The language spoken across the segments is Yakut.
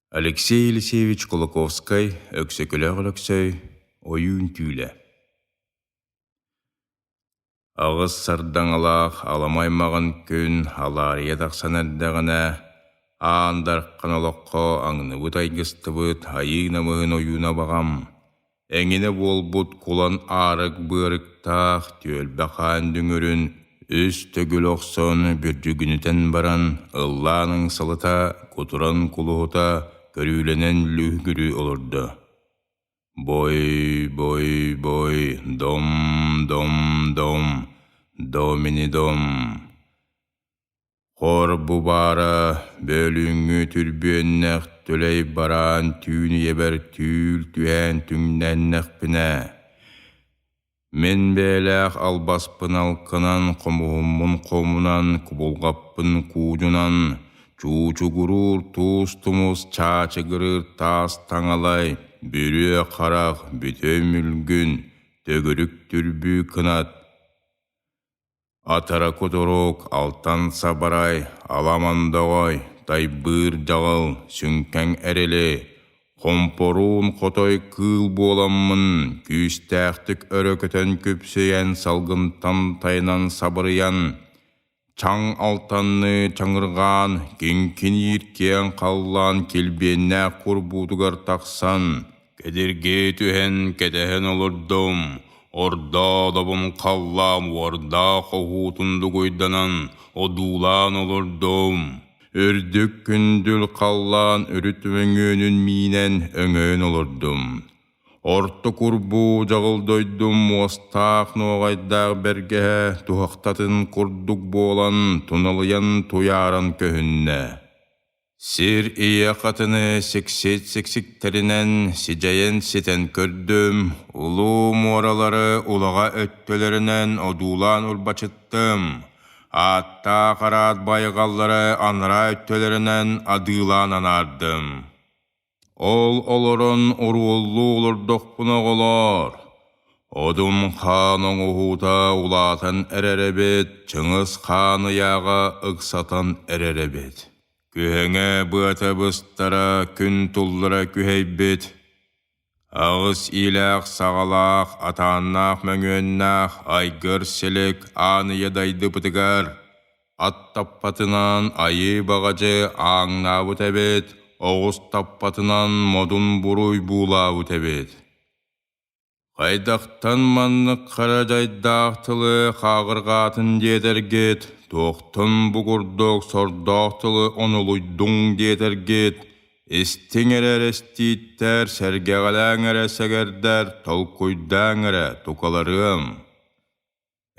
Алексей Елисеевич Кулаковскай Өксөкүлээх Өлөксөй Ойуун түүлэ Аҕыс сардаҥалаах аламай маҕан күн алаарыйа тахсан эрдэҕинэ, аан дархан олоххо аҥныбыт айгыстыбыт айыы намыһын ойууна баҕам, эҥинэ буолбут кулан аарык быарыктаах түөлбэ хаан дүҥүрүн үс төгүл охсон бүрдьүгүнүтэн баран ыллаан ыҥсалыта, кутуран кулуһута, көрүүлэнэн лүһүгүрүү олордо. Бой, бой, бой, дом, дом, дом, домини дом. Хор бу баара бөөлүүҥҥү түрбүөннэх түлэй бараан түүн ийэбэр түүл түһээн түҥнэннэхпинэ, мин бэйэлээх албаспын алкынан, хомуһуммун хомунан, кубулҕаппын куудьунан, чуучугуруур туус тумус чаачыгырыыр таас таҥалай, бүрүө харах, бүтүө мүлгүн, төгүрүк түрбүү кынат, Атара кутурук, алтан сабарай, аламан-доҕой, тайбыыр дьаҕыл, сүҥкэҥ эрили, хомпоруун хотой кыыл буоламмын, күүстээхтик өрө көтөн күпсүйэн салгынтан тайанан сабырыйан, чаҥ алтанныы чаҥырҕаан, киҥкиниир киэҥ халлаан килбиэннээх курбуутугар тахсан, Кэдирги түһэн кэтэһэн олордум, ордоо добун халлаам уордаах хоһуутун дугуйданан одуулаан олордум. Үрдүк күндүл халлаан үрүт мөҥүөнүн миинэн өҥөйөн олордум. Орто курбуу дьаҕыл дойдум муостаах нуоҕайдаах бэргэһэ туһахтатын курдук буолан туналыйан туйааран көһүннэ. Сир ийэ хатыны сиксит сиксиктэринэн сидьэйэн ситэн көрдүм, улуу муоралары улаҕа өттүлэринэн одуулаан урбачыттым, ааттаах араат байҕаллары анараа өттүлэринэн адыылаан анаардым. Ол олорон урууллуу олордохпуна оҕолоор, Одун хаан оҥоһуута улаатан эрэр эбит, Чыҥыс хаан ыйааҕа ыксатан эрэр эбит. Күһэҥэ быата быстара, күн туллара күһэйбит. Аҕыс иилээх саҕалаах, атааннаах мөҥүөннээх айгыр силик аан ийэ дайдыбытыгар Ат таппатынан айыы баҕадьы ааҥнаабыт эбит, оҕус таппатынан модун буруй буулаабыт эбит. Хайдахтан маннык хара дьайдаах тылы хааҕырҕаатын диэтэргит, туохтан бу курдук сордоох тылы онулуйдуҥ диэтэргит, истиҥ эрэ эрэстииттэр, сэргэҕэлээҥ эрэ сэгэрдэр, толкуйдааҥ эрэ тукаларыам.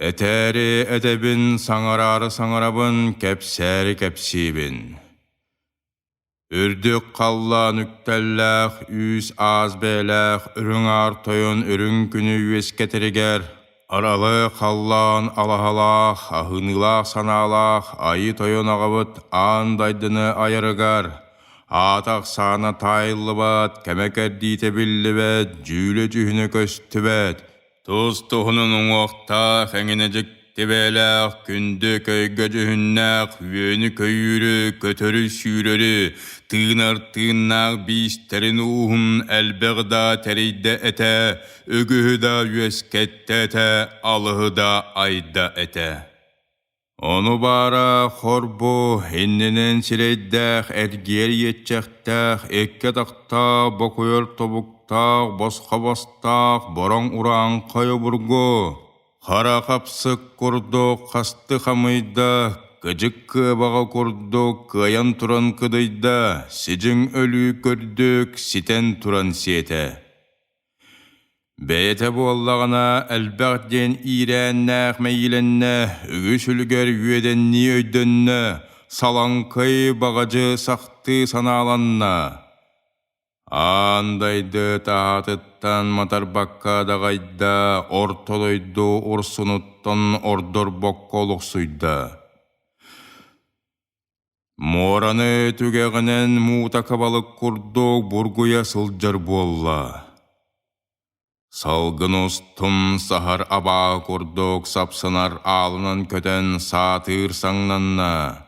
Этээри этэбин, саҥараары саҥарабын, кэпсээри кэпсиибин. Үрдүк халлаан үктэллээх, үүс-аас бэйэлээх үрүҥ аар тойон үрүҥ күнү үөскэтэригэр, аралы халлаан алаһалаах, аһыныылаах санаалаах Айыы Тойон аҕабыт аан дайдыны айарыгар, аата-ахсаана таайыллыбат, кэмэ-кэрдиитэ биллибэт, дьүүлэ-дьүһүнэ көстүбэт, Тус-туһунан уҥуохтаах, эҥинэ дьиктибээлээх, күндү көйгө дьүһүннээх, үөнү-көйүүрү, көтөрү-сүүрэри, тыынар тыыннаах биистэрин ууһун элбэх да тэрийдэ этэ, үгүһү да үөскэттэ этэ, алыһы да айда этэ. Ону баара хор-бу иннинэн сирэйдээх, эргиэр иэччэхтээх, икки атахтаах, бокуйар тобуктаах, босхо бастаах, бороҥ урааҥхай обургу, хара хапсык курдук хасты хамыйда, кыдьык кыабаҕа курдук кыайан туран кыдыйда, сидьиҥ өлүү көрдүк ситэн туран сиэтэ. Бэйэтэ буоллаҕына элбэх диэн иирээннээх мэйиилэннэ, үгүс үлүгэр үөдэннии өйдөннө, салаҥкай баҕадьы сахтыы санааланна. Аан дайды таһаатыттан матарбакка даҕайда, орто дойду урсунуттан ордорбокко олохсуйда. Муораны түгэҕинэн муутака балык курдук бургуйа сылдьар буолла. Салгын устун саһар абаа курдук сапсынар аалынан көтөн саатыыр саҥнанна.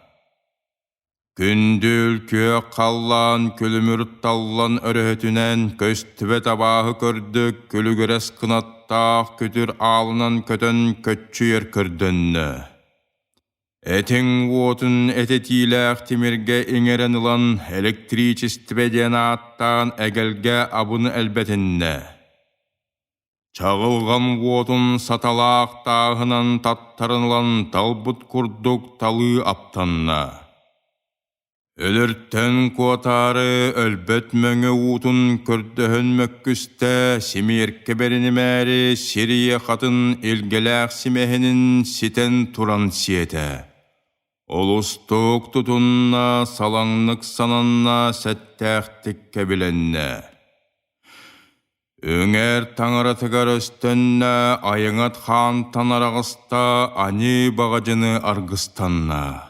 Күндүл күөх халлаан күлүмүр таллан өрөһөтүнэн көстүбэт абааһы көрдүк күлүгүрэс кынаттаах күтүр аалынан көтөн көччүйэр көрдөннө. Этиҥ уотун этитиилээх тимиргэ иҥэрэн ылан электричествэ диэн ааттаан эгэлгэ абыны элбэтиннэ. Чаҕылҕан уотун саталаах тааһынан таттаран ылан талбыт курдук талыы аптанна. Өлөртөн куотаары өлбөт мөҥө уутун көрдөһөн мөккүстэ, симиэркэ бэринимээри сир ийэ хатын илгэлээх симэһинин ситэн туран сиэтэ. Олустук тутунна, салаҥнык сананна, сэттээхтик кэбилэннэ. Үҥэр таҥаратыгар өстөннө, айыҥат хаантан араҕыста, аньыы баҕадьыны аргыстанна.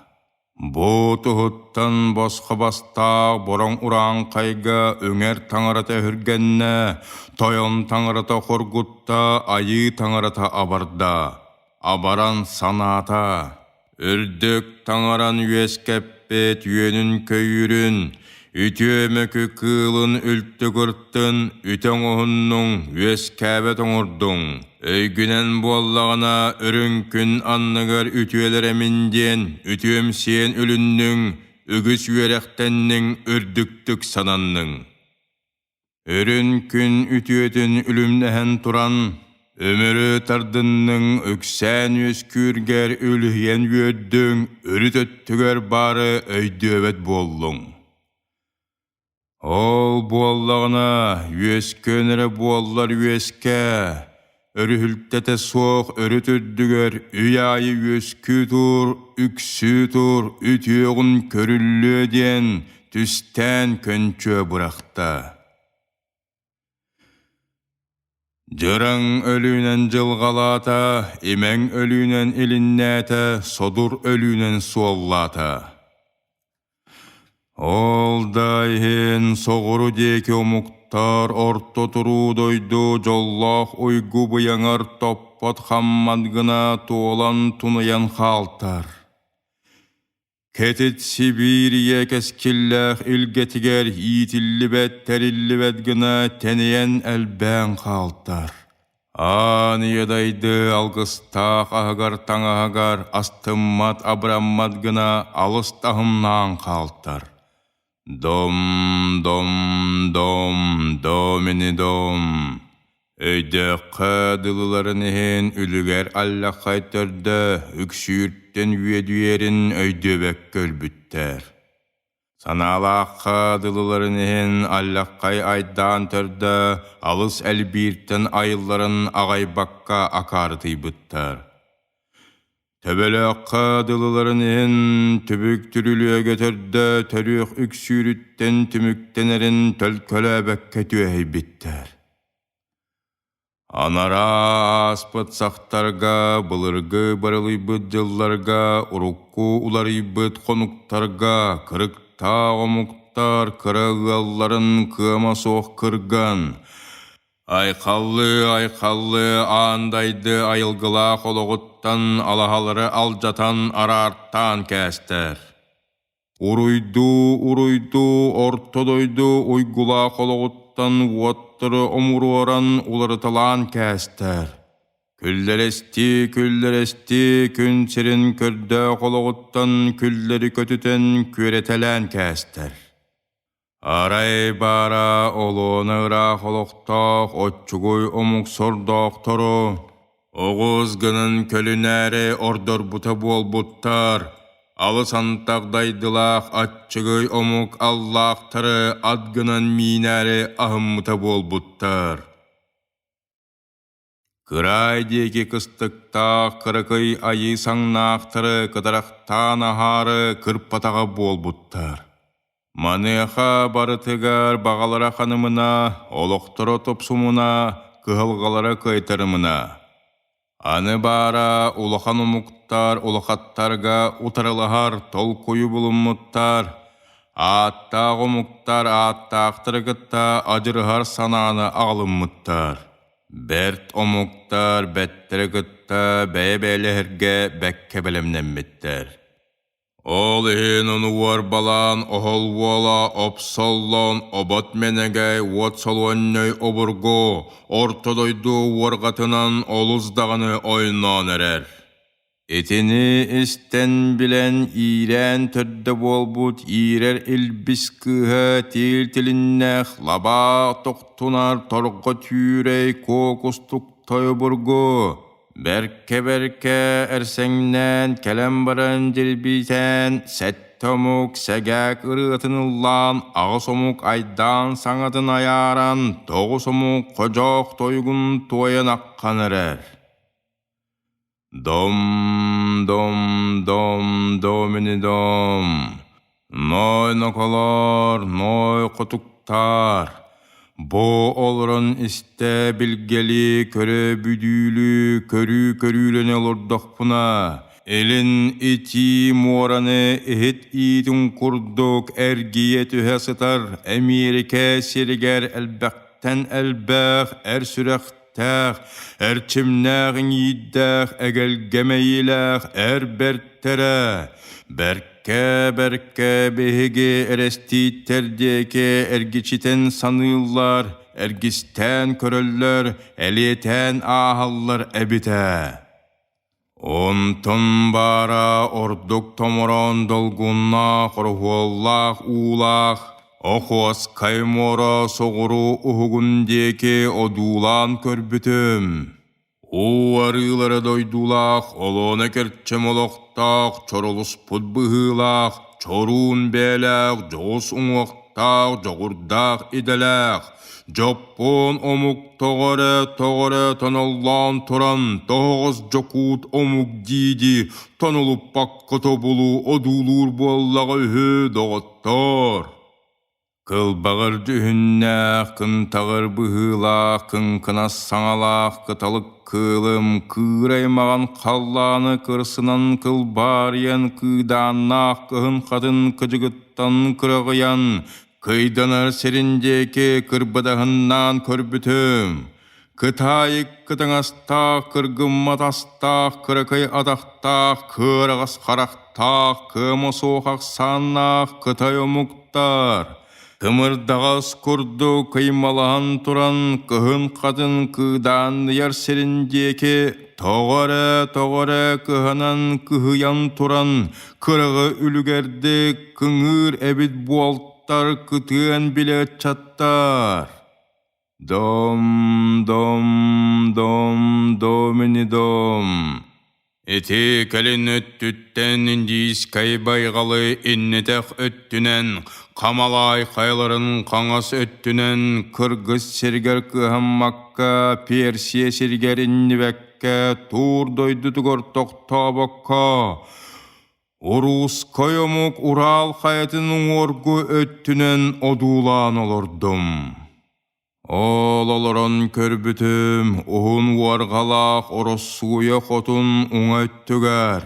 Бу туһуттан босхо бастаах бороҥ урааҥхайга үҥэр таҥарата өһүргэннэ, тойон таҥарата хоргутта, айыы таҥарата абарда. Абаран санаата, үрдүк таҥаран үөскэппит үөнүн-көйүүрүн, үтүө мөкү кыылын үлтү кыртын, үтэ оҥоһуннуҥ, үөскээбэт оҥордуҥ. Өйгүнэн буоллаҕына үрүҥ күн анныгар үтүөлэр эмин диэн үтүөмсүйэн үлүннүҥ, үгүс үөрэхтэнниҥ, үрдүктүк сананныҥ. Өрүн күн үтүөтүн үлүмнэһэн туран, өмүрү тардынныҥ, үксээн үөскүүргэр үлүһүйэн үөрдүҥ, өрүт өттүгэр баары өйдүөбэт буоллуҥ. Ол буоллаҕына, үөскүөн эрэ буоллар үөскээ, өрүһүлтэтэ суох өрүт үрдүгэр үй аайы үөскүү тур, үксүү тур, үтүөҕүн көрүллүө диэн түстээн көнчүө бырахта. Дьыраҥ өлүүнэн дьылҕалаата, имэҥ өлүүнэн илиннээтэ, содур өлүүнэн суоллаата. Ол да иһин соҕуруу диэки омуктар орто туруу дойду дьоллоох уйгу быйаҥар топпот хаммат гына туолан тунуйан хаалтар. Кэтит Сибиирийэ кэскиллээх илгэтигэр иитиллибэт тэриллибэт гына тэнийэн элбээн хаалтар. Аан ийэ дайды алгыстаах аһыгар-таҥаһыгар астыммат абыраммат гына алыс таһымнаан хаалтар. Дом, дом, дом, домини дом. Өйдөөххө дылыларын иһин үлүгэр аллаххай төрдө үксүүртэн үөдүйэрин өйдүөбэккэ өлбүттэр. Санаалаахха дылыларын иһин аллаххай айдаан төрдө алыс элбииртэн айылларын аҕайбакка акаарытыйбыттар. Төбөлөөххө дылыларын иһин түбүк түрүлүөгэ төрдө төрүөх үксүүрүттэн түмүктэнэрин төлкөлөөбөккө түөһэйбиттэр. Анараа ааспыт сахтарга, былыргы барылыйбыт дьылларга, урукку уларыйбыт хонуктарга кырыктаах омуктар кыра ыалларын кыама суох кырган, айхаллыы-айхаллыы аан дайды айылгылаах олоҕуттан алаһалары алдьатан араартаан кээстэр. Уруйдуу-уруйдуу орто дойду уйгулаах олоҕуттан уоттары омуруоран уларыталаан кээстэр. Күллэрэстии-күллэрэстии күн сирин көрдөөх олоҕуттан күллэри көтүтэн күөрэтэлээн кээстэр. Арай баара олуона ыраах олохтоох оччугуй омук сордоохтору оҕус гынан көлүнээри ордорбута буолбуттар, алыс антах дайдылаах аччыгый омук аллаахтары ат гынан миинээри аһыммыта буолбуттар. Кыраай диэки кыстыктаах кыракый айыы саҥнаахтары кытарахтаан аһаары кырпатаҕа буолбуттар. Маныаха барытыгар баҕалара ханымына, олохторо тупсумуна, кыһалҕалара кыайтарымына. Аны баара улахан омуктар улахаттарга утарылаһар толкуйу булуммуттар, ааттаах омуктар ааттаахтары кытта адьырыһар санааны аҕалыммыттар. Бэрт омуктар бэттэрэ кытта бэйэ-бэйэлэһэргэ бэккэ бэлэмнэммиттэр. Ол иһин ону уорбалаан оһол уола Опсоллон обот мэнэгэй уот солуонньой обургу орто дойду уорҕатынан олус даҕаны ойноон эрэр. Итини истэн билэн иирээн төрдө буолбут иирэр илбис кыыһа тиил тилиннээх лабаа тохтунар торҕо түүрэй куокустук тойобургу Бэркэ-бэркэ эрсэҥнээн кэлэн баран дьирбиитээн сэттэ омук сэгээк ырыатын ыллаан, аҕыс омук айдаан саҥатын айааран, тоҕус омук ходьоох тойугун туойан аххан эрэр. Дом, дом, дом, домини дом, ной ноколоор, ной хотуктаар, Бу олорон истэ билгэлии көрө бүдүүлүү көрүү көрүүлэнэ олордохпуна, илин итии муораны иһит иитин курдук эргийэ түһэ сытар Эмиэрикэ сиригэр элбэхтэн элбэх эр сүрэхтээх, эрчимнээх иҥиирдээх, эгэлгэ мэйиилээх эр бэртэрэ бэрт Кээ-бэркэ биһиги эрэстииттэр диэки эргичитэн саныыллар, эргистээн көрөллөр, элиэтээн ааһаллар эбит ээ. Онтон баара ордук томороон долгуннаах, ороһуоллаах уулаах, Охуоскай муора соҕуруу уһугун диэки одуулаан көрбүтүм. Уу арыылара дойдулаах, олуона кэрчэм олохтоох, чоролуспут быһыылаах, чоруун бэйэлээх, дьоҕус уҥуохтаах, дьоҕурдаах идэлээх, дьоппуон омук тоҕо эрэ, тоҕо эрэ тоноллоон туран, тоһоҕос дьокуут омук дии-дии тонулуппакка тобулу одуулуур буоллаҕа үһү, доҕоттоор. Кылбаҕыр дьүһүннээх, кынтаҕыр быһыылаах, кыҥкынас саҥалаах кыталык кыылым кыырай маҕан халлааны кырсынан кылбаарыйан кыыдааннаах кыһын хатын кыдьыгыттан кыраҕыйан, кыйданар сирин диэки кырбадаһыннаан көрбүтүм. Кытаайык кытаҥастаах, кыргыммат астаах, кыракый атахтаах, кыараҕас харахтаах, кыама суох ахсааннаах кытай омуктар тымырдаҕас курдук кыймалаһан туран кыһын хатын кыыдаанныйар сирин диэки тоҕо эрэ тоҕо эрэ кыһанан кыһыйан туран кыраҕы үлүгэрдик кыҥыыр эбит буолтар кытыан билэ ыччаттар. Дом, дом, дом, домини дом. Ити кэлин өттүттэн Индийскэй байҕалы иннитэх өттүнэн, Хамалаай хайаларын хаҥас өттүнэн Кыргыз сиригэр кыһаммакка, Персия сиригэр иннибэккэ, Туур дойдутугар тохтообокко, Уруускай омук Урал хайатын уҥуоргу өттүнэн одуулаан олордум. Ол олорон көрбүтүм, уһун уорҕалаах Ороссуйа хотун уҥа өттүгэр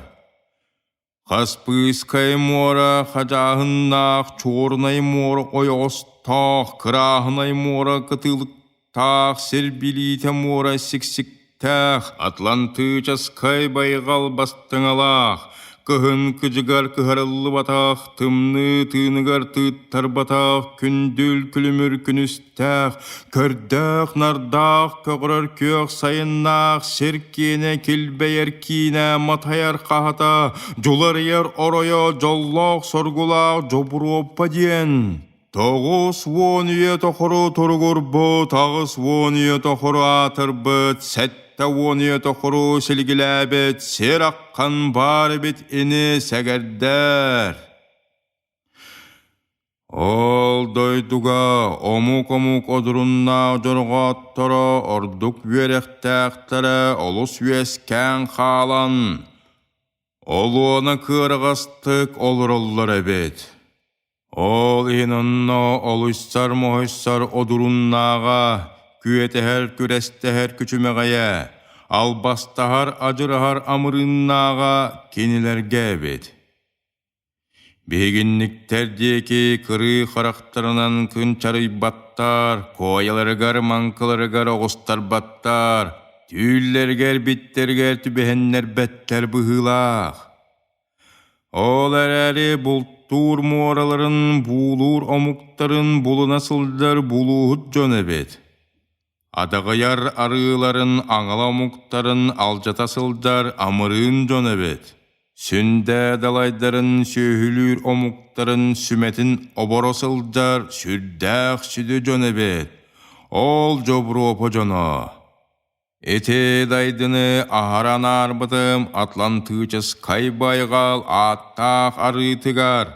Хаспыыскай муора хадьааһыннаах, Чуорунай муора ойоҕостоох, Кырааһынай муора кытыылыктаах, сир билиитэ муора сиксиктээх, Атлантическай байҕал бастыҥалаах, кыһын кыдьыгар кыһарыллыбатах, тымныы тыыныгар тыыттарбатах, күндүл күлүмүр күнүстээх, көрдөөх-нардаах, көҕөрөр күөх сайыннаах, сир киэнэ килбэйэр киинэ, матайар хаһата, дьуларыйар оройо, дьоллоох-соргулаах Дьобуруоппа диэн 90 үйэ тохору туругурбут, 80 үйэ тохору аатырбыт, 70 үйэ тохору силигилээбит сир аххан баар эбит ини сэгэрдэр. Ол дойдуга омук-омук одуруннаах дьорҕоотторо ордук үөрэхтээхтэрэ олус үөскээн хаалан, олуона кыараҕастык олороллор эбит. Ол иһин онно олуйсар-моһуйсар одуруннааҕа, күөтэһэр-күрэстэһэр күчүмэҕэйэ, албастаһар-адьыраһар амырыыннааҕа кинилэргэ эбит. Биһигинниктэр диэки кырыы харахтарынан кынчарыйбаттар, куойаларыгар-маҥкыларыгар оҕустарбаттар, түүллэригэр-биттэригэр түбэһиннэрбэттэр быһыылаах. Ол эрээри бултуур муораларын буулуур омуктарын булуна сылдьар булууһут дьон эбит. Адаҕыйар арыыларын аҥала омуктарын алдьата сылдьар амырыын дьон эбит. Сүндэ далайдарын сүөһүлүүр омуктарын сүмэтин оборо сылдьар сүрдээх сүдү дьон эбит. Ол Дьобуруопа дьоно. Ити дайдыны аһара анаарбытым Атлантическай байҕал ааттаах арыытыгар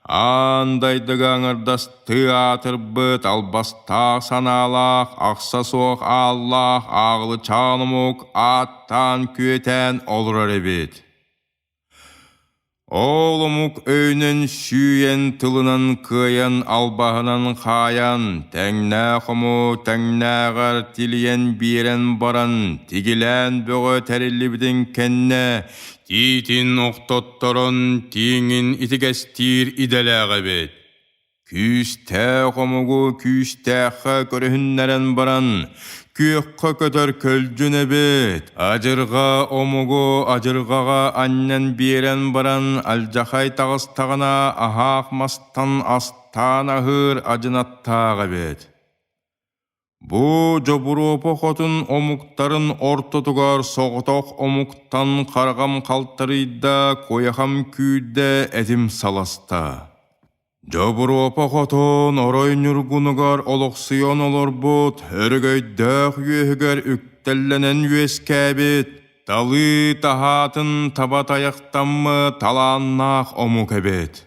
аан дайдыга аҥардастыы аатырбыт албастаах санаалаах ахса суох ааллаах ааҕылычаан омук ааттаан күөтээн олорор эбит. Ол омук өйүнэн сүүйэн, тылынан кыайан, албаһынан хаайан, тэҥнээх омук тэҥнээҕэр тилийэн биэрэн баран, тигилээн бөҕө тэриллибитин кэннэ, тиитин охтотторон, тииҥин итигэстиир идэлээх эбит. Күүстээх омугу күүстээххэ көрүһүннэрэн баран, күөххэ көтөр көлдьүн эбит, адьырҕа омугу адьырҕаҕа анньан биэрэн баран, алдьахай таҕыстаҕына аһаах мастан астаан аһыыр адьынаттаах эбит. Бу Дьобуруопа хотун омуктарын ортотугар соҕотох омуктан хараҕым халтарыйда, куйахам күүрдэ, этим саласта. Дьобуруопа хотун орой ньургунугар олохсуйан олорбут, өрөгөйдөөх үөһүгэр үктэллэнэн үөскээбит, талыы таһаатын таба тайахтаммыт талааннаах омук эбит.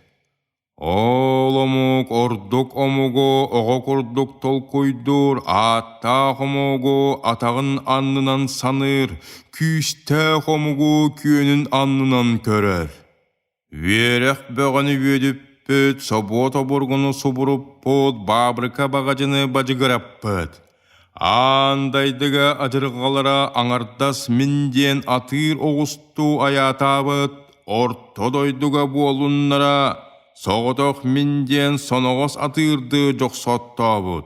Ол омук ордук омугу оҕо курдук толкуйдуур, ааттаах омугу атаҕын аннынан саныыр, күүстээх омугу күөнүн аннынан көрөр. Үөрэх бөҕөнү үөдүппүт, собуот обургуну субуруппут, баабырыка баҕадьыны бадьыгыраппыт. Аан дайдыга адьырҕалара аҥардас мин диэн атыыр оҕустуу айаатаабыт, орто дойдуга буолуннара соҕотох мин диэн соноҕос атыырдыы дьохсоттообут.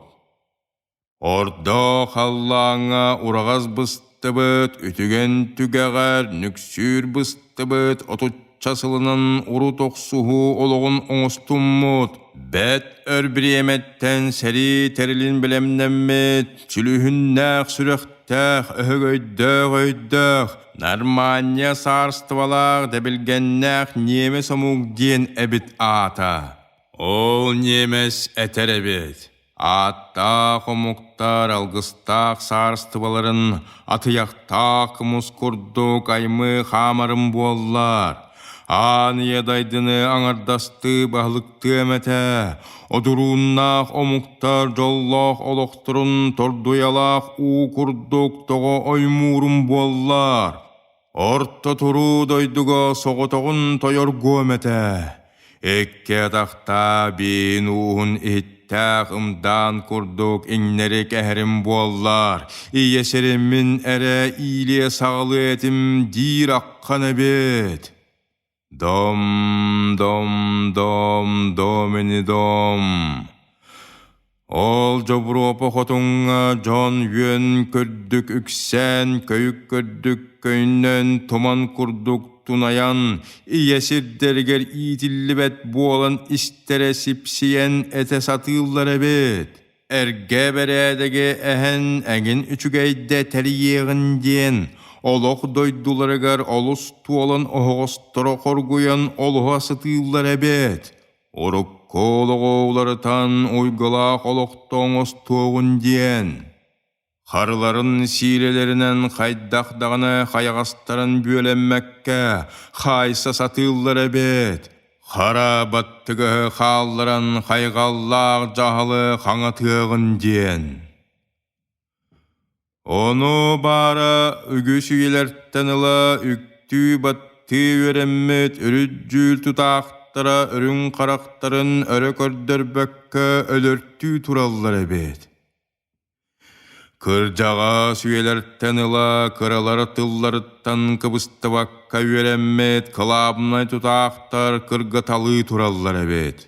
Ордо халлааҥҥа ураҕас быстыбыт, үтүгэн түгэҕэр нүксүүр быстыбыт отучча сылынан урут охсуһуу олоҕун оҥостуммут, бэрт өр бириэмэттэн сэрии тэрилин бэлэмнэммит, сүлүһүннээх сүрэхтээх, өһөгөйдөөх өйдөөх, нормальнай саарыстыбалаах дэбилгэннээх ньиэмэс омук диэн эбит аата. Ол ньиэмэс этэр эбит. Ааттаах омуктар алгыстаах саарыстыбаларын атыйахтаах кымыс курдук аймыы хаамарым буоллар, аан ийэ дайдыны аҥардастыы баһылыктыам этэ, одурууннаах омуктар дьоллоох олохторун тордуйалаах уу курдук тоҕо оймуурум буоллар, Орто туруу дойдуга соҕотоҕун тойоргуом этэ, икки атахтаа биин ууһун иһиттээх ымдаан курдук иҥнэри кэһэрим буоллар, ийэ сириммин эрэ иилиэ-саҕалыа этим диир аххан эбит. Дом, дом, дом, домини дом. Ол Дьобуруопа хотуҥҥа дьон үөн көрдүк үксээн, көйүк көрдүк көйнөн, туман курдук тунайан, ийэ сирдэригэр иитиллибэт буолан истэрэ сипсийэн этэ сатыыллар эбит. Эргэ бэрээдэги эһэн эҥин үчүгэйдэ тэрийиэҕин диэн, олох дойдуларыгар олус туолан оһоҕосторо хоргуйан олуһа сытыыллар эбит. Урукку олоҕу уларытан уйгулаах олохто оҥостуоҕун диэн, харыларын сиилэлэринэн хайдах даҕаны хайаҕастарын бүөлэммэккэ хаайса сатыыллар эбит. Хара баттыгаһы хаалларан хайҕаллаах дьаһалы хаҥатыаҕын диэн. Ону баара үгүс үйэлэртэн ыла үктүү-баттыы үөрэммит үрүт-дьүүл тутаахтара үрүҥ харахтарын өрө көрдөрбөккө өлөртүү тураллар эбит. Кырдьаҕас үйэлэртэн ыла кыралар тылларыттан кыбыстыбакка үөрэммит кылаабынай тутаахтар кыргыталыы тураллар эбит.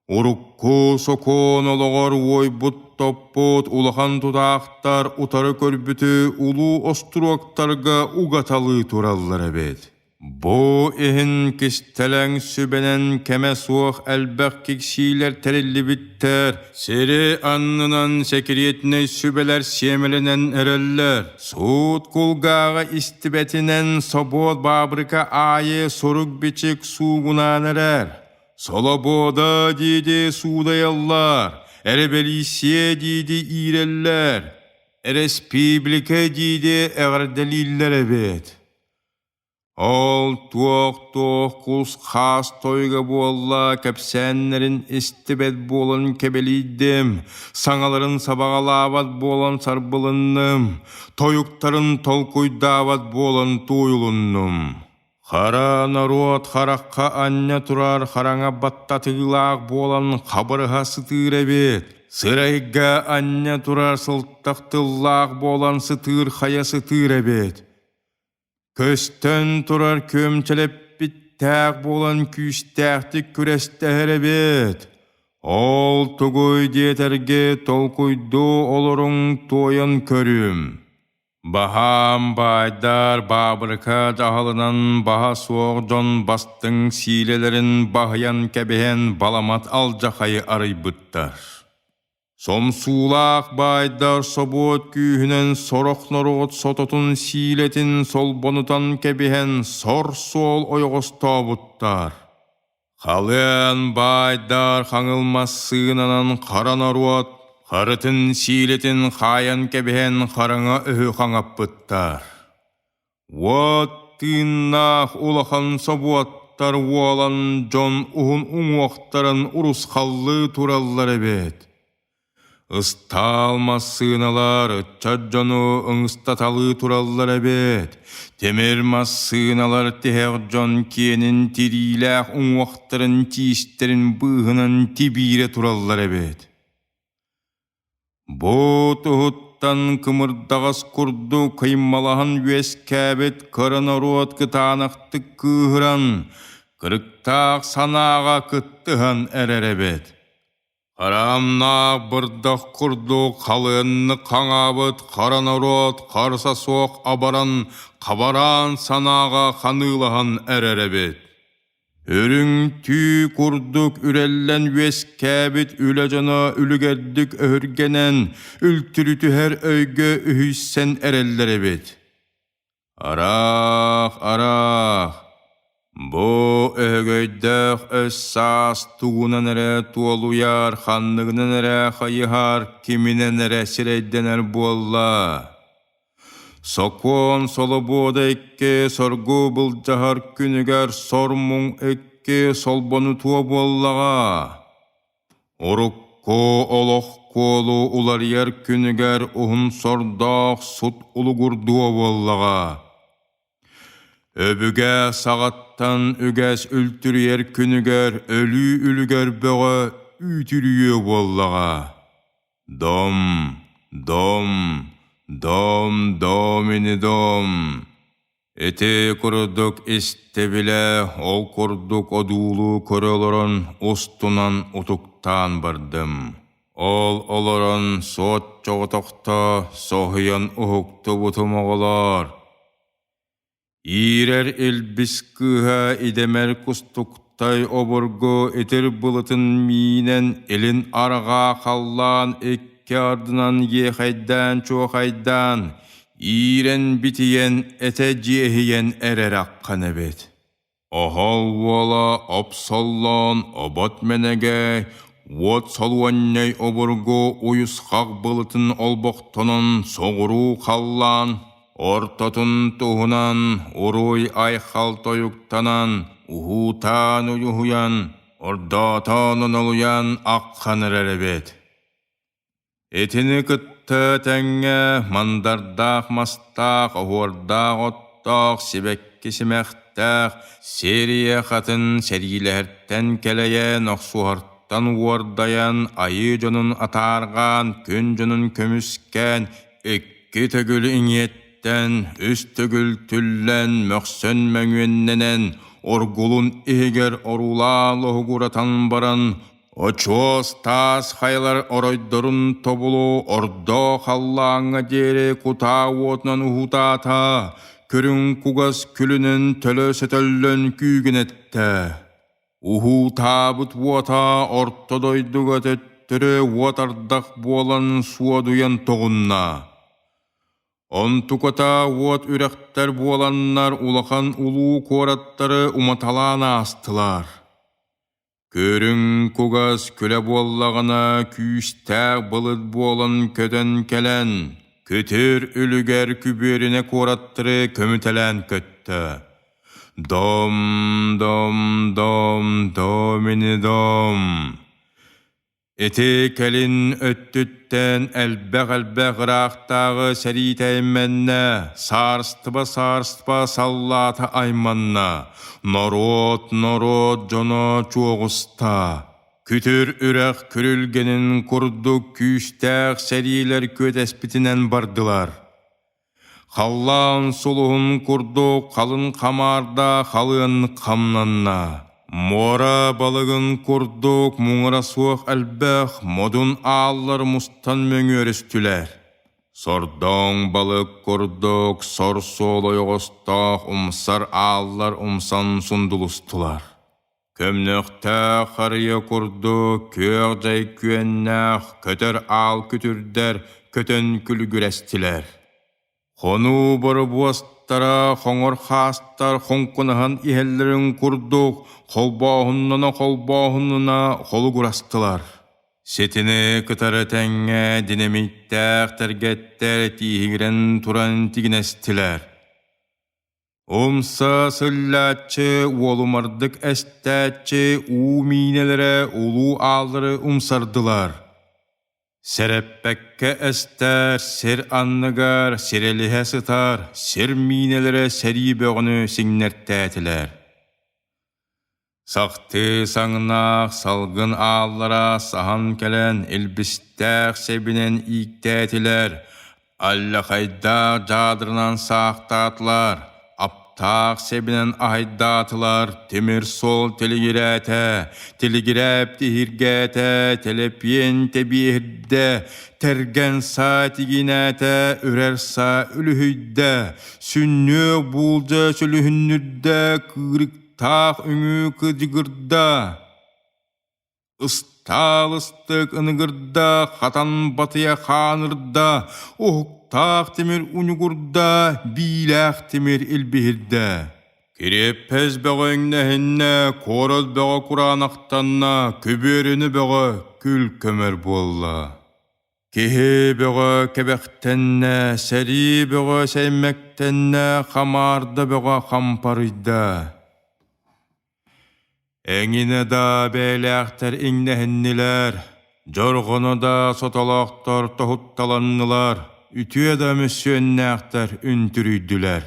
Урукку сокуон олоҕор уойбут-топпут улахан тутаахтар утары көрбүтү улуу остуруоктарга угаталыы тураллар эбит. Бу иһин кистэлэҥ сүбэнэн кэмэ суох элбэх киксиилэр тэриллибиттэр, сири аннынан сэкириэтинэй сүбэлэр сиэмэлэнэн эрэллэр. Суут кулгааҕа истибэтинэн собуот баабырыка аайы сурук-бичик суугунаан эрэр. Солобуода дии-дии суудайаллар, эрэбэлииссийэ дии-дии иирэллэр, эрэспиибиликэ дии-дии эҕэрдэлииллэр эбит. Ол туох-туох кус-хаас тойуга буолла кэпсээннэрин истибэт буолан кэбэлийдим, саҥаларын сабаҕалаабат буолан сарбылынным, тойуктарын толкуйдаабат буолан тууйулуннум. Хара норуот харахха анньа турар хараҥа баттатыылаах буолан хабырыһа сытыыр эбит, сырайга анньа турар сылтах тыллаах буолан сытыыр хайа сытыыр эбит. Көстөн турар күөмчэлэппиттээх буолан күүстээхтик күрэстэһэр эбит. Ол тугуй диэтэргэ толкуйдуу олоруҥ туойан көрүм. Баһаам баайдар баабырыка дьаһалынан баһа суох дьон бастыҥ сиилэлэрин баһыйан кэбиһэн баламат алдьахайы арыйбыттар. Сомсуулаах баайдар собуот күүһүнэн сорох норуот сототун сиилэтин солбонутан кэбиһэн сор-суол ойоҕостообуттар. Халыан баайдар хаҥыл массыынанан хара норуот харытын сиилэтин хаайан кэбиһэн хараҥа өһү хаҥаппыттар. Уот тыыннаах улахан собуоттар уолан дьон уһун уҥуохтарын урусхаллыы тураллар эбит. Ыстаал массыыналар ыччат дьону ыҥыстаталыы тураллар эбит. Тимир массыыналар тиһэх дьон киэнин тириилээх уҥуохтарын тиистэрин быыһынан тибиирэ тураллар эбит. Бу туһуттан кымырдаҕас курдук кыймалаһан үөскээбит кыра норуот кытаанахтык кыыһыран, кырыктаах санааҕа кыттыһан эрэр эбит. Хараамнаах бырдах курдук халыаннык хаҥаабыт хара норуот харса суох абаран, хабараан санааҕа ханыылаһан эрэр эбит. Үрүҥ түү курдук үрэллэн үөскээбит үлэ дьоно үлүгэрдик өһүргэнэн, үлтүрүтүһэр өйгө үһүйсэн эрэллэр эбит. Араах, араах, бу өһөгөйдөөх өс-саас тугунан эрэ туолуйар, ханныгынан эрэ хайыһар, киминэн эрэ сирэйдэнэр буолла. Сокуон солобуода икки соргу былдьаһар күнүгэр сор-муҥ икки солбонутуо буоллаҕа. Урукку олох куолу уларыйар күнүгэр уһун сордоох сут улугурдуо буоллаҕа. Өбүгэ саҕаттан үгэс үлтүрүйэр күнүгэр өлүү үлүгэр бөҕө үүтүрүйүө буоллаҕа. Дом, дом, дом, домини дом. Ити курдук истэ-билэ, ол курдук одуулуу көрө олорон устунан утуктаан бардым. Ол олорон суот чоҕотохто соһуйан уһуктубутум оҕолоор. Иирэр илбис кыыһа идэмэр кустуктай обургу итир былытын миинэн илин арҕаа халлаан икки ардынан иэхэйдээн-чуохайдаан, иирэн-битийэн этэ дьиэһийэн эрэр аххан эбит. Оһол уола Опсоллоон обот мэнэгэ уот солуонньай обургу уйусхах былытын олбохтонон соҕуруу халлаан ортотун туһунан уруй-айхал тойуктанан уһуутаан уйуһуйан ордоотоон онолуйан аххан эрэр эбит. Итини кытта тэҥҥэ мандардаах мастаах, оһуордаах оттоох, сибэкки симэхтээх, сиэрийэ хатын сэриилэһэртэн кэлэйэн, охсуһартан уордайан, айыы дьонун атаарҕаан, күн дьонун көмүскээн, икки төгүл иҥиэттэн, үс төгүл түллэн, мөхсөн мөҥүөннэнэн, оргулун иһигэр оруулаан лоһугуратан баран, Очуос таас хайалар оройдорун тобулу ордоо халлааҥҥа диэри кутаа уотунан уһутаата, Көрүҥ кугас күлүнэн төлө сөтөллөн күүгүнэттэ. Уһуутаабыт уота орто дойдуга төттөрү уот ардах буолан суодуйан тоҕунна. Онтуката уот үрэхтэр буоланнар улахан улуу куораттары уматалаан аастылар. Көрүҥ кугас күлэ буоллаҕына күүстээх былыт буолан көтөн кэлэн, күтүр үлүгэр күбүөрүнэ куораттары көмүтэлээн көттө. Дом, дом, дом, домини дом. Ити кэлин өттүттэн элбэх-элбэх ыраахтааҕы сэриитэ айманна, саарыстыба-саарыстыба саллаата айманна, норуот-норуот дьоно чуоҕуста. Күтүр үрэх күрүлгэнин курдук күүстээх сэриилэр күөтэспитинэн бардылар. Халлаан сулуһун курдук халыҥ хамаарда халыан хамнанна. Муора балыгын курдук муҥура суох элбэх модун ааллар мустан мөҥүөрүстүлэр. Сордоҥ балык курдук сор суол ойоҕостоох умсар ааллар умсан сундулустулар. Көмнөхтөөх харыйа курдук күөх дьай күөннээх көтөр аал күтүрдэр көтөн күлүгүрэстилэр. Хонуу боробуостара хоҥор хаастар хоҥкунаһан иһэллэрин курдук холбооһуннана-холбооһуннана холугурастылар. Ситини кытары тэҥҥэ динамиттээх тэргэттэр тииһигирэн туран тигинэстилэр. Умса сыллааччы, уолумардык эстээччи уу миинэлэрэ улуу ааллары умсардылар. Сэрэппэккэ эстэр сир анныгар сирэлиһэ сытар сир миинэлэрэ сэрии бөҕөнү сиҥнэртээтилэр. Сахтыы саҥнаах салгын ааллара саһан кэлэн илбистээх сэбинэн ииктээтилэр, аллахайдаах дьаадырынан саахтаатылар, аптаах сэбинэн аһайдаатылар, тимир суол тилигирээтэ, тилигирээп тиһиргээтэ, тэлэпиэн тэбиэһирдэ, тэргэн саа тигинээтэ, үрэр саа үлүһүйдэ, сүнньүөх буулдьа сүлүһүннүрдэ, кыырык Таах үҥүү кыдьыгырда, ыстаалыстык ыныгырда, хатан батыйа хаанырда, уһуктаах тимир уньугурда, биилээх тимир илбиһирдэ. Кириэппэс бөҕө иҥнэһиннэ, куорат бөҕө кураанахтанна, көбүөрүнү бөҕө күл көмөр буолла. Киһи бөҕө кэбэхтэннэ, сэрии бөҕө сэймэктэннэ, хамаарда бөҕө хампарыйда. Эҥинэ да бэйэлээхтэр иҥнэһиннилэр, дьорҕоно да сотолоохтор тоһутталаннылар, үтүө да мөссүөннээхтэр үнтүрүйдүлэр.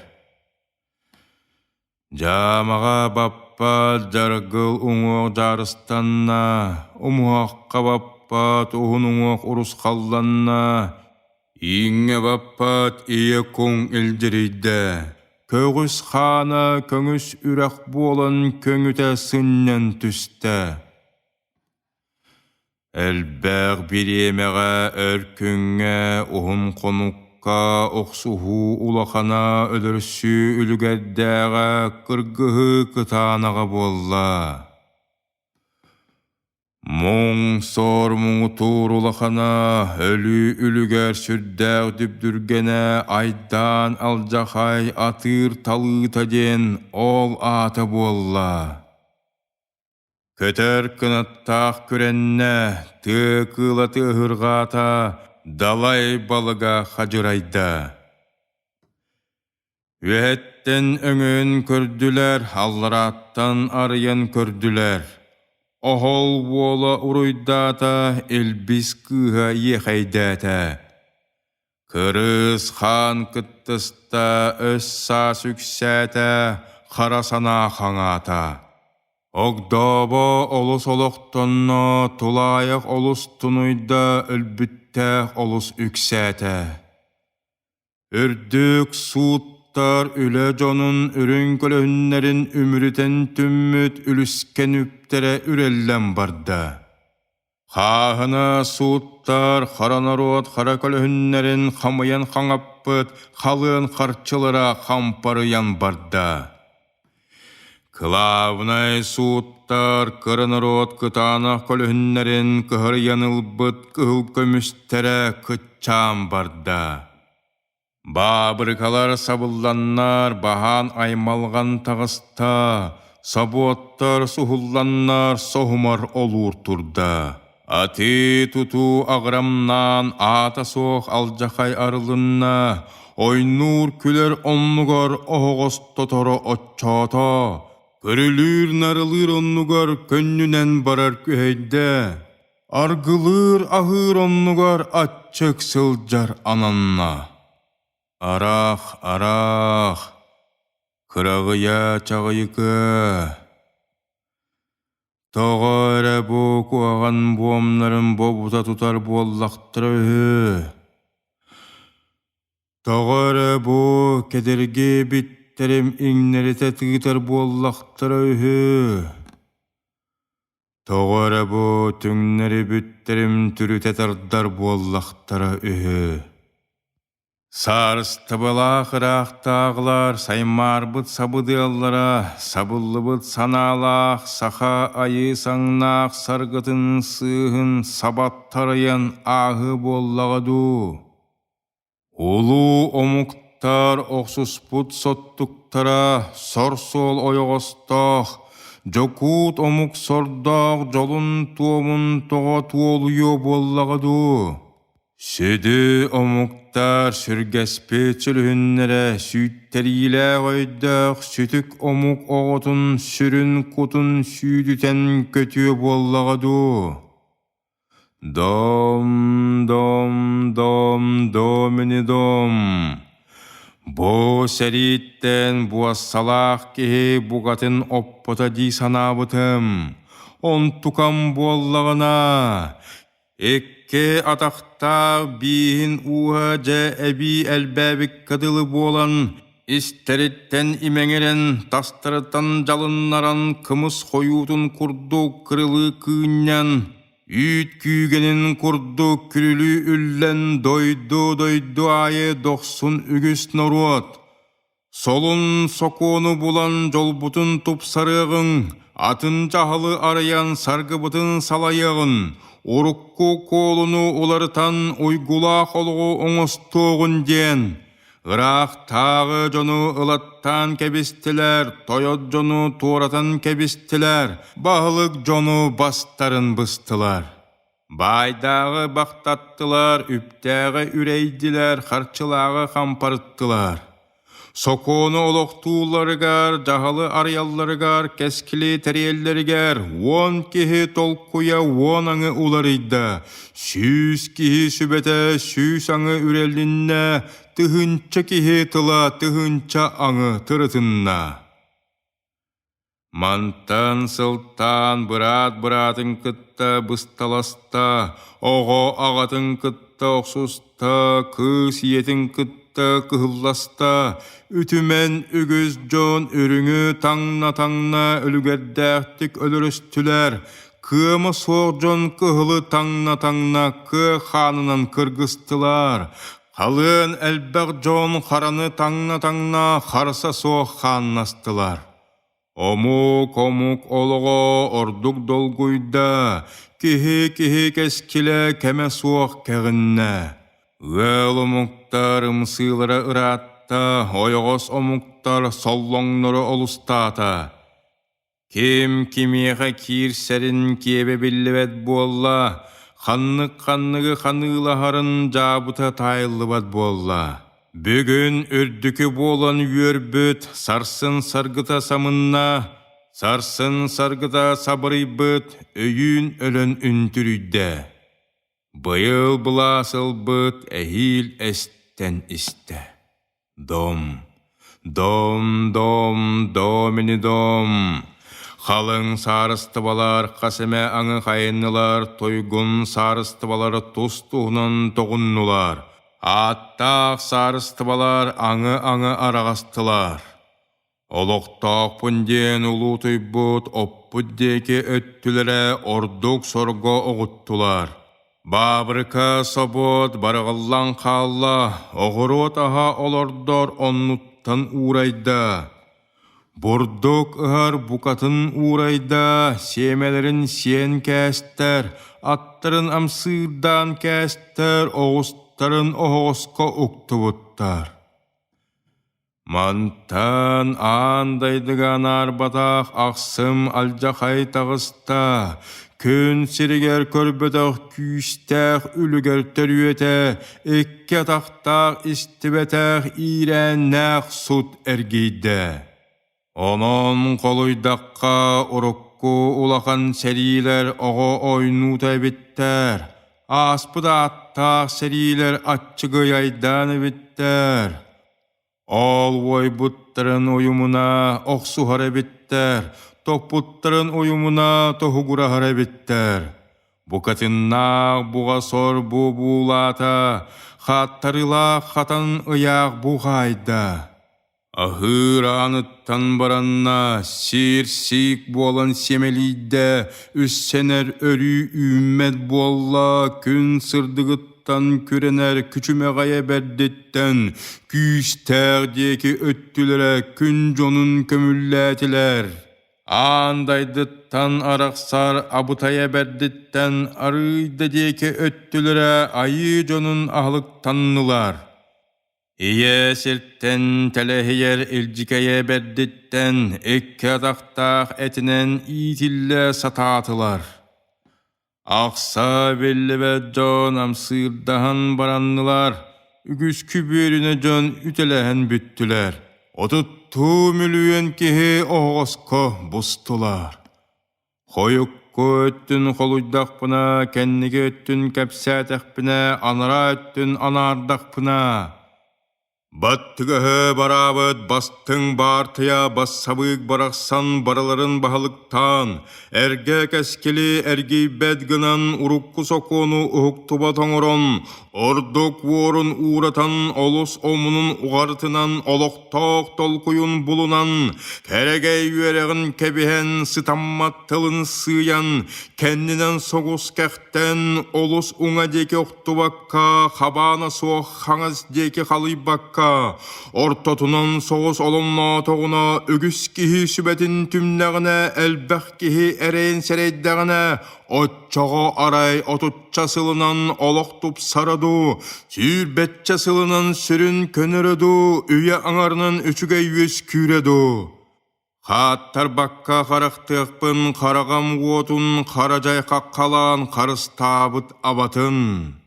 Дьаамаҕа баппат дьаргыл уҥуох дьаарыстанна, умуһахха баппат уһун уҥуох урусхалланна, ииҥҥэ баппат ийэ куҥ илдьирийдэ, көҕүс хаана көҥүс үрэх буолан көҥүтэ сынньан түстэ. Элбэх бириэмэҕэ өр күҥҥэ уһун хонукка охсуһуу улахана өлөрсүү үлүгэрдээҕэ кыргыһыы кытаанаҕа буолла. Муҥ-сор муҥутуур улахана өлүү үлүгэр сүрдээх дүбдүргэнэ айдаан алдьахай атыыр талыыта диэн ол аата буолла. Көтөр кынаттаах күрэннэ, тыа кыыла тыаһырҕаата, далай балыга хадьырайда. Үөһэттэн өҥөйөн көрдүлэр, алларааттан арыйан көрдүлэр. Оһол уола уруйдаата, илбис кыыһа иэхэйдээтэ. Кырыыс хаан кыттыста, өс-саас үксээтэ, хара санаа хаҥаата. Огдообо олус олохтонно, тулаайах олус тунуйда, өлбүттээх олус үксээтэ. Үрдүк сууттар үлэ дьонун үрүҥ көлөһүннэрин үмүрүтэн түммүт үлүскэн үптэрэ үрэллэн барда. Хааһына сууттар хара норуот хара көлөһүннэрин хамыйан хаҥаппыт халыан харчылара хампарыйан барда. Кылаабынай сууттар кыра норуот кытаанах көлөһүннэрин кыһарыйан ылбыт кыһыл көмүстэрэ кыччаан барда. Баабырыкалар сабылланнар, баһаан аймалҕан таҕыста, собуоттар суһулланнар, соһумар олуур турда. Атыы-тутуу аҕырамнаан аата суох алдьахай арылынна, ойнуур-күлэр оннугар оһоҕос тоторо оччоото, көрүлүүр-нарылыыр оннугар көнньүнэн барар күһэйдэ. Аргылыыр аһыыр оннугар аччык сылдьар ананна. Араах, араах, кыраҕыйа чаҕыйыкыа. Тоҕо эрэ бу куһаҕан буомнарын бобута тутар буоллахтара үһү. Тоҕо эрэ бу кэдэрги биттэрим иҥнэритэ тыытар буоллахтара үһү. Тоҕо эрэ бу түҥнэри бүттэрим түрүтэ тардар буоллахтара үһү. Саарыстыбалаах ыраахтааҕылар саймаарбыт сабыдыаллара, сабыллыбыт санаалаах саха айыы саҥнаах саргытын сыыһын сабаттарыйан ааһыы буоллаҕа дуу? Улуу омуктар охсуспут соттуктара сор-суол ойоҕостоох, дьокуут омук сордоох дьолун-туомун тоҕо туолуйуо буоллаҕа дуу? Сүдү омуктар сүргэспит сүлүһүннэрэ сүүйтэриилээх өйдөөх сүтүк омук оҕотун сүрүн-кутун сүүдүтэн көтүө буоллаҕа дуу? Дом, дом, дом, домини дом. Бу сэрииттэн буоссалаах киһи букатын оппото дии санаабытым. Онтукам буоллаҕына, икки атахтаах бииһин ууһа дьэ эбии элбээбиккэ дылы буолан, истэриттэн имэҥирэн, тастарыттан дьалыннаран кымыс хойуутун курдук кырылыы кыынньан, Үүт күүгэнин курдук күрүлүү үллэн дойду-дойду аайы дохсун үгүс норуот, солун сокуону булан дьолбутун тупсарыаҕыҥ, атын дьаһалы арыйан саргыбытын салайыаҕын, урукку куолуну уларытан уйгулаах олоҕу оҥостуоҕун диэн Ыраахтааҕы дьону ылаттаан кэбистилэр, тойот дьону туоратан кэбистилэр, баһылык дьону бастарын быстылар. Баайдааҕы бахтаттылар, үптээҕи үрэйдилэр, харчылааҕы хампарыттылар. Сокуону олохтуулларыгар, дьаһалы арыйалларыгар, кэскили тэрийэллэригэр 10 киһи толкуйа 10 аҥы уларыйда, 100 киһи сүбэтэ 100 аҥы үрэлиннэ, тыһыынча киһи тыла тыһыынча аҥы тырытынна. Мантан сылтаан быраат быраатын кытта бысталаста, оҕо аҕатын кытта охсуста, кыыс ийэтин кытта кыһылласта, үтүмэн үгүс дьон үрүҥү таҥна-таҥна үлүгэрдээхтик өлөрүстүлэр, кыама суох дьон кыһылы таҥна-таҥна кыа хаанынан кыргыстылар, халыан элбэх дьон хараны таҥна-таҥна харса суох хааннастылар. Омук-омук олоҕо ордук долгуйда, киһи-киһи кэскилэ кэмэ суох кэҕиннэ. Ыал омуктар ымсыылара ыраатта, ойоҕос омуктар соллоҥноро олустаата. Ким кимиэхэ киирсэрин киэбэ биллибэт буолла, ханнык-ханныгы ханыылаһарын дьаабыта таайыллыбат буолла. Бүгүн үрдүкү буолан үөрбүт, сарсын саргыта самынна, сарсын саргыта сабырыйбыт, өйүүн өлөн үнтүрүйдэ. Быйыл былаас ылбыт эһиил эстэн истэ. Дом, дом, дом, домини дом. Халыҥ саарыстыбалар хас эмэ аҥы хайыннылар, туйгун саарыстыбалар тус-туһунан тоҕуннулар. Ааттаах саарыстыбалар аҥы-аҥы араҕастылар. Олохтоохпун диэн улуутуйбут оппут диэки өттүлэрэ ордук сорго оҕуттулар. Баабырыка собуот барыгыллан хаалла, оҕуруот аһа олордор оннуттан уурайда. Бурдук ыһар букатын уурайда, сиэмэлэрин сиэн кээстэр, аттарын амсыырдаан кээстэр, оҕустарын оһоҕоско уктубуттар. Мантан аан дайдыга анаарбатах ахсым алдьахай таҕыста, күн сиригэр көрбөтөх күүстээх үлүгэр төрүөтэ, икки атахтаах истибэтэх иирээннээх сут эргийдэ. Онон холуйдахха урукку улахан сэриилэр оҕо ойнуута эбиттэр, ааспыт ааттаах сэриилэр аччыгый айдаан эбиттэр. Ол уойбуттарын уйумуна охсуһар эбиттэр, топпуттарын уйумуна тоһугураһар эбиттэр. Букатыннаах буҕа сор бу буулаата, хааттарыылаах хатан ыйаах буҕаайда. Аһыыр ааныттан баранна, сиир-сиик буолан сиэмэлийдэ, үссэнэр өрүү үүммэт буолла, күн сырдыгыттан күрэнэр күчүмэҕэйэ бэрдиттэн, күүстээх диэки өттүлэрэ күн дьонун көмүллээтилэр. Аан дайдыттан арахсар абытайа бэрдиттэн арыыйда диэки өттүлэрэ айыы дьонун аһылыктаннылар. Ийэ сиртэн тэлэһийэр илдьикэйэ бэрдиттэн икки атахтаах этинэн иитиллэ сатаатылар. Ахса биллибэт дьон амсыырдаһан бараннылар, үгүс күбүөрүнэ дьон үтэлэһэн бүттүлэр. Отуттуу мөлүйүөн киһи оһоҕоско бустулар. Хойукку өттүн холуйдахпына, кэнники өттүн кэпсээтэхпинэ, анараа өттүн анаардахпына Баттыгаһы бараабыт бастыҥ баартыйа бассабыык барахсан барыларын баһылыктаан, эргэ кэскили эргийбэт гынан урукку сокуону уһуктубат оҥорон, ордук уорун ууратан олус омунун уҕарытынан олохтоох толкуйун булунан, кэрэгэй үөрэҕин кэбиһэн сытаммат тылын сыыйан, кэннинэн соҕус кэхтэн олус уҥа диэки охтубакка, хабаана суох хаҥас диэки халыйбакка, ортотунан соҕус оломноотоҕуна үгүс киһи сүбэтин түмнэҕинэ, элбэх киһи эрэйин сэрэйдэҕинэ, оччоҕо арай отучча сылынан олох тупсара дуу, сүүрбэччэ сылынан сүрүн көнөрө дуу, үйэ аҥарынан үчүгэй үөскүүрэ дуу. Хааттарбакка харахтыахпын хараҕам уотун хара дьай хаххалаан харыстаабыт абатын.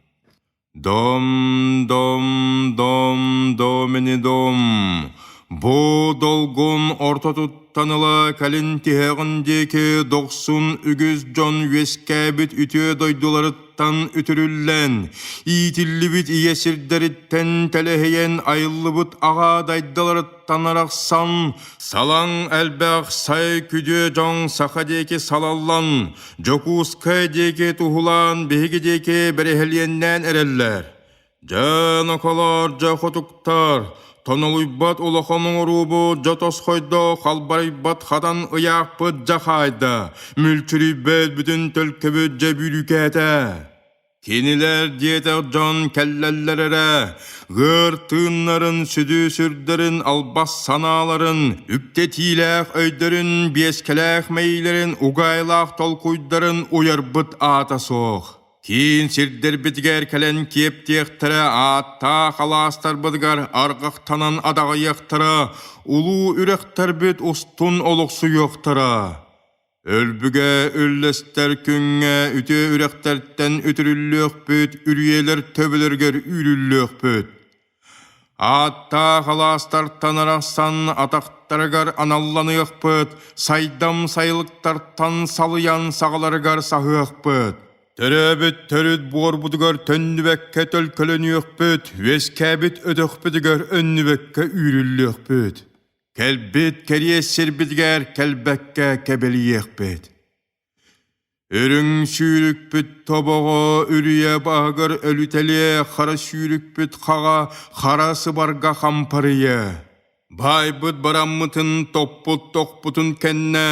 Дом, дом, дом, домини дом, бу долгун ортотуттан ыла кэлин тиһэҕин диэки дохсун үгүс дьон үөскээбит үтүө дойдуларыттан үтүрүллэн, иитиллибит ийэ сирдэриттэн тэлэһийэн айыллыбыт аҕа дайдаларыттан арахсан, салаҥ элбэх сай күдүө дьон саха диэки салаллан, Дьокуускай диэки туһулаан биһиги диэки бэрэһэлиэннээн эрэллэр. Дьэ, ноколоор, дьэ, хотуктар, тонолуйбат улахан оҥоруубут дьэ тосхойдо, халбарыйбат хатан ыйаахпыт дьэ хаайда, мүлчүрүйбэт бүтүн төлкөбүт дьэ бүрүүкээтэ. Кинилэр диэтэх дьон кэллэллэр эрэ, ыар тыыннарын, сүдү сүрдэрин, албас санааларын, үктэтиилээх өйдөрүн, биэскэлээх мэйиилэрин, угаайылаах толкуйдарын уйарбыт аата суох. Киин сирдэрбитигэр кэлэн киэптиэхтэрэ, ааттаах алаастарбытыгар арҕахтанан адаҕыйыахтара, улуу үрэхтэрбит устун олохсуйуохтара. Өлбүгэ үллэстэр күҥҥэ үтүө үрэхтэртэн үтүрүллүөхпүт, үрүйэлэр төбөлөрүгэр үүрүллүөхпүт. Ааттаах алаастартан арахсан атахтарыгар аналланыахпыт, сайдам сайылыктартан салыйан саҕаларыгар саһыахпыт. Төрөөбүт төрүт буорбутугар төннүбэккэ төлкөлөнүөхпүт, үөскээбит өтөхпүтүгэр өннүбэккэ үүрүллүөхпүт. Кэлбит кэриэс сирбитигэр кэлбэккэ кэбэлийиэхпит. Үрүҥ сүүрүкпүт тобоҕо үрүйэ баһыгар өлүтэлиэ, хара сүүрүкпүт хаҕа хара сыбарга хампарыйа. Баайбыт бараммытын топпут тохпутун кэннэ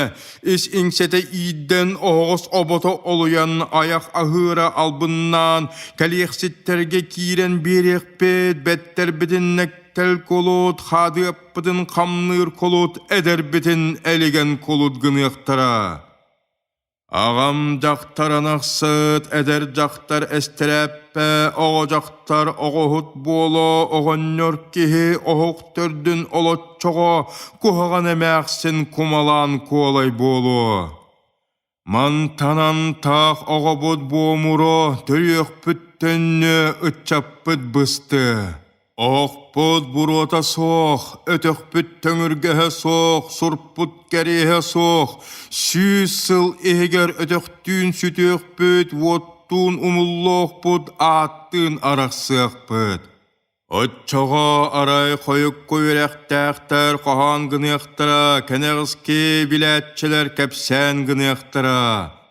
ис иҥсэтэ иирдэн оһоҕос обото олуйан айах аһыыра албыннаан кэлиэхситтэргэ киирэн биэриэхпит бэттэрбитин нэктэл кулут хаадыаппытын хамныыр кулут эдэрбитин элигэн кулут гыныахтара. Аҕам дьахтар анахсыт, эдэр дьахтар эстэрээппэ, оҕо дьахтар оҕоһут буолуо, оҕонньор киһи оһох төрдүн олоччоҕо, куһаҕан эмээхсин кумалаан куолай буолуо. Мантанан таах оҕобут буомуро, төрүөхпүт төннүө, ыччаппыт быстыа. Оһохпут буруота суох, өтөхпүт төҥүргэһэ суох, сурпут кэриэһэ суох, 100 сыл иһигэр өтөхтүүн сүтүөхпүт, уоттуун умуллуохпут, ааттыын арахсыахпыт. Оччоҕо арай хойукку үөрэхтээхтэр хоһоон гыныахтара, кэнэҕэски билээччилэр кэпсээн гыныахтара.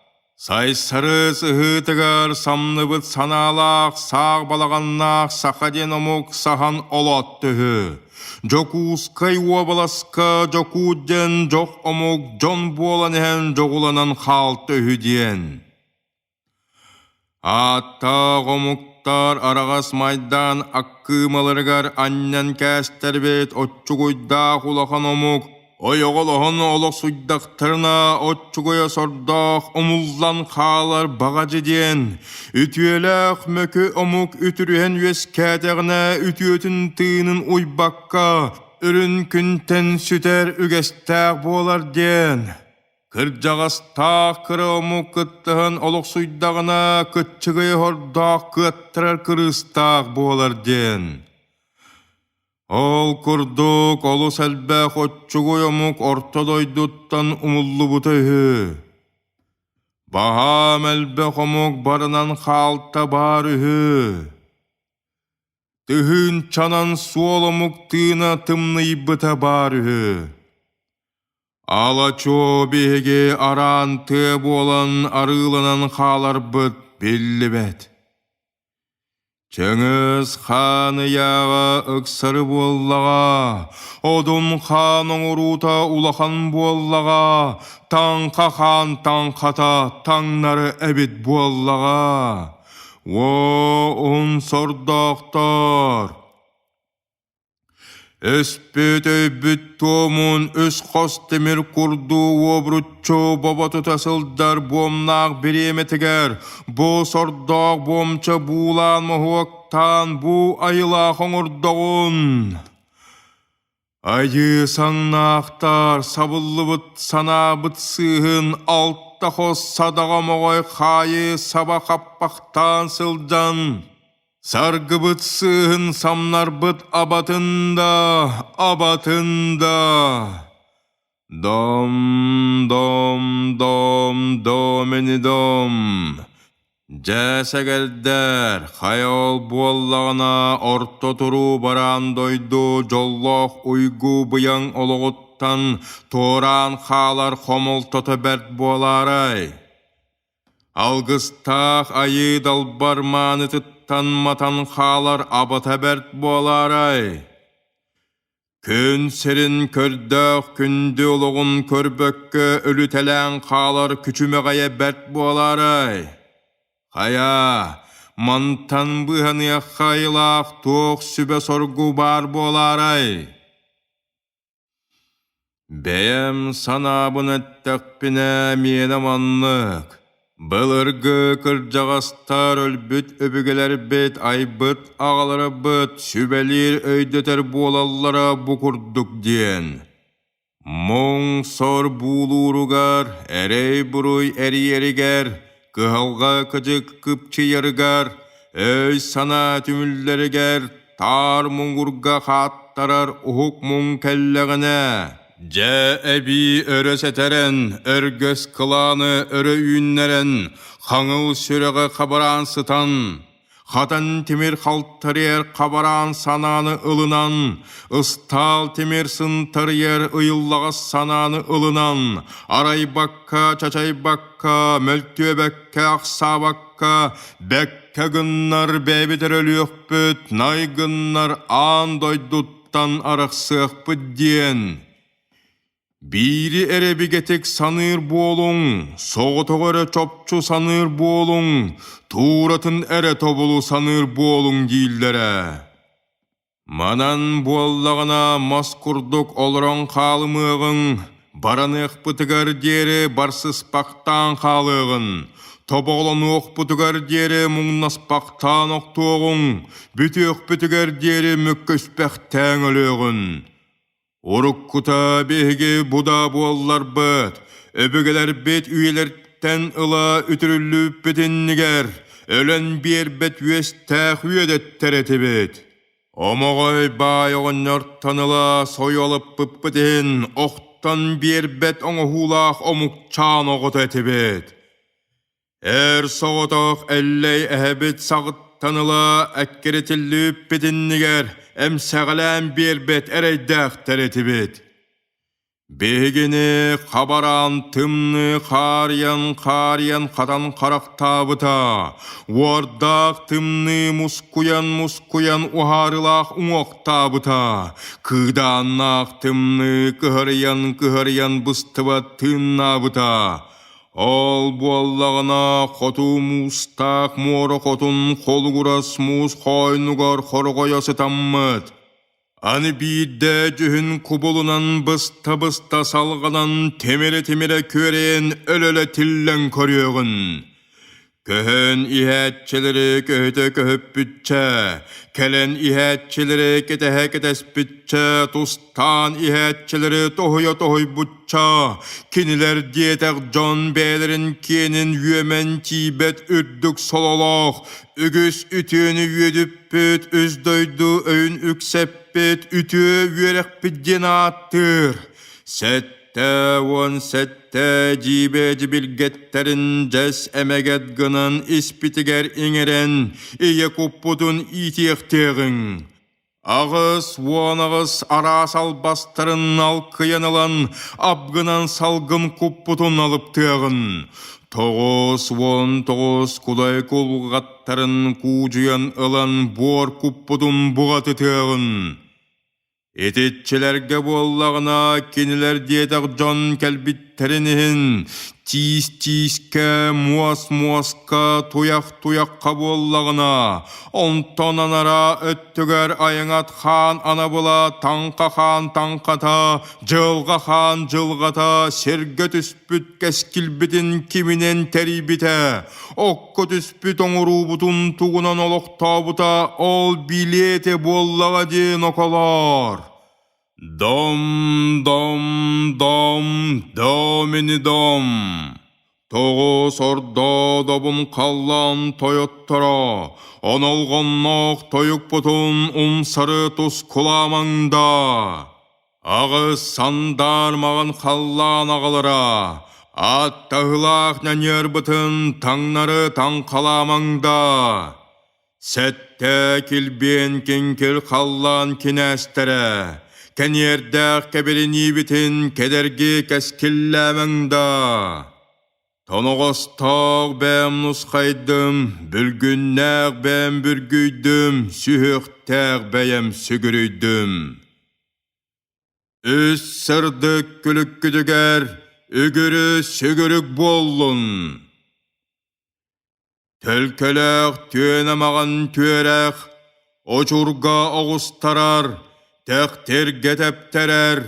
Сайсары сыһыытыгар самныбыт санаалаах саах балаҕаннаах саха диэн омук саһан олоотто үһү. Дьокуускай уобаласка Дьокуут диэн дьох омук дьон буолан иһэн дьоҕуланан хаалта үһү диэн. Ааттаах омуктар араҕас майдаан аккыымаларыгар анньан кээстэрбит оччугуйдаах улахан омук Ойоҕолоһон олохсуйдахтарына оччугуйа сордоох умуллан хаалар баҕадьы диэн, үтүөлээх мөкү омук үтүрүһэн үөскээтэҕинэ үтүөтүн тыынын уйбакка, үрүн күнтэн сүтэр үгэстээх буолар диэн. Кырдьаҕастаах кыра омук кыттыһан олохсуйдаҕына кыччыгый хордоох кыаттарар кырыыстаах буолар диэн. Ол курдук олус элбэх оччугуй омук орто дойдуттан умуллубута үһү. Баһаам элбэх омук барынан хаалта баар үһү. Тыһыынчанан суол омук тыына тымныйбыта баар үһү. Ала-чуо биһиги араан тыа буолан арыыланан хааларбыт биллибэт. Чыҥыс хаан ыйааҕа ыксары буоллаҕа, Одун хаан оҥоруута улахан буоллаҕа, Таҥха хаан таҥхата таҥнары эбит буоллаҕа. Уо, уһун сордоохтор! Өспүт өйбүт туомун үс хос тимир курдуу уобруччу бобо тута сылдьар буомнаах бириэмэтигэр бу сордоох буомча буулаан моһуоктаан бу айылаах оҥордоҕун. Айыы саҥнаахтар сабыллыбыт санаабыт сыыһын алта хос садаҕа моҕой хаайы саба хаппахтаан сылдьан Саргыбыт сыыһын самнарбыт абатын да, абатын да. Дом, дом, дом, домини дом. Дьэ, сэгэрдэр, хайа ол буоллаҕына орто туруу бараан дойду дьоллоох уйгу быйаҥ олоҕуттан туораан хаалар хомолтото бэрт буолаарай? Алгыстаах айыы далбар маанытыттан матан хаалар абата бэрт буолаарай? Күн сирин көрдөөх күндү олоҕун көрбөккө өлүтэлээн хаалар күчүмэҕэйэ бэрт буолаарай? Хайа, мантан быыһаныахха айылаах туох сүбэ-соргу баар буолаарай? Бэйэм санаабын эттэхпинэ, миэнэ маннык: былыргы кырдьаҕастар өлбүт өбүгэлэрбит айбыт аҕаларбыт сүбэлиир өйдөтөр буолаллара бу курдук диэн. Муҥ-сор буулууругар, эрэй-буруй эрийэригэр, кыһалҕа кыдьык кыпчыйарыгар, өй-санаа түмүллэригэр таар муҥурга хааттарар уһук муҥ кэллэҕинэ, дьэ эбии өрө сэтэрэн, өргөс кылааны өрө үүннэрэн, хаҥыл сүрэҕи хабараан сытан, хатан тимир халтарыйар хабараан санааны ылынан, ыстаал тимир сынтарыйар ыйыллаҕас санааны ылынан, арайбакка, чачайбакка, мөлтүөбэккэ, ахсаабакка, бэккэ гыннар бэйэбит эрэ өлүөхпүт, най гыннар аан дойдуттан. дойдубутуттан арахсыахпыт диэн. Биири эрэ бигэтик саныыр буолуҥ, соҕотоҕу эрэ чопчу саныыр буолуҥ, тууратын эрэ тобулу саныыр буолуҥ дииллэрэ. Манан буоллаҕына мас курдук олорон хаалымыаҕыҥ, бараныахпытыгар диэри барсыспахтаан хаалыаҕын, тобоҕолонуохпутугар диэри муҥнаспахтаан охтуоҕуҥ, бүтүөхпүтүгэр диэри мөккүспэхтээн өлүөҕүн. Уруккута биһиги бу да буолларбыт, өбүгэлэрбит үйэлэртэн ыла үтүрүллүбүппүт иннигэр өлөн биэрбэт үөстээх үөдэттэр этибит. Омоҕой баай оҕонньортон ыла сойуолаппыппыт иһин охтон биэрбэт оҥоһуулаах омукчаан оҕото этибит. Эр соҕотох Эллэй эһэбит саҕыттан ыла эккирэтиллибиппит иннигэр эмсэҕэлээн биэрбэт эрэйдээхтэр этибит. Биһигини хабараан тымныы хаарыйан-хаарыйан хатан харахтаабыта, уордаах тымныы мускуйан-мускуйан уһаарылаах уҥуохтаабыта, кыыдааннаах тымныы кыһарыйан-кыһарыйан быстыбат тыыннаабыта. Ол буоллаҕына хоту муустаах муора хотун холугурас муус хоойнугар хорҕойо сытаммыт, Аны биирдэ дьүһүн кубулунан быста-быста салҕанан тимирэ-тимирэ күөрэйэн өлө-өлө тиллэн көрүөҕүн. Көһөн иһээччилэри көһүтэ көһүппүччэ, кэлэн иһээччилэри кэтэһэ кэтэспиччэ, тустаан иһээччилэри тоһуйа тоһуйбучча, кинилэр диэтэх дьон бэйэлэрин киэнин үөмэн тиийбэт үрдүк сололоох, үгүс үтүөнү үөдүппүт үс дойду өйүн үксэппит үтүө үөрэхпит диэн ааттыыр. 77 дьиибэ дьибилгэттэрин дьэс эмэгэт гынан испитигэр иҥэрэн ийэ куппутун иитиэхтиэҕиҥ. 88 араас албастарын алкыйан ылан, абгынан салгын куппутун алыптыаҕын. 99 кудай кулҕаттарын куудьуйан ылан буор куппутун буҕатытыаҕын. Итиччилэргэ буоллаҕына кинилэр диэтэх дьон кэлбиттэрин иһин тиис-тиискэ, муос-муоска, туйах-туйахха буоллаҕына, онтон анараа өттүгэр айаҥат хаан анабыла таҥха хаан таҥхата, дьылҕа хаан дьылҕата сиргэ түспүт кэскилбитин киминэн тэрийбитэ, окко түспүт оҥоруубутун тугунан олохтообута ол билиэтэ буоллаҕа дии ноколоор. Дом, дом, дом, домини дом. Тоҕус ордо добун халлаан тойотторо, онолҕонноох тойукпутун умсары тускулаамаҥда. Аҕыс сандаар маҕан халлаан аҕалара, аттаһылаах ньаньыарбытын таҥнары таҥхалаамаҥда. Сэттэ килбиэн киҥкил халлаан кинээстэрэ, кэниэрдээх кэбириниибитин кэдэрги кэскиллээмэҥ да. Тоноҕостоох бэйэм нусхайдым, бүлгүннээх бэйэм бүргүйдүм, сүһүөхтээх бэйэм сүгүрүйдүм. Үс сырдык күлүккүтүгэр үгүрү сүгүрүк буоллун. Төлкөлөөх түөнэ маҕан түөрэх, очурга оҕустарар, тэхтиргэ тэптэрэр,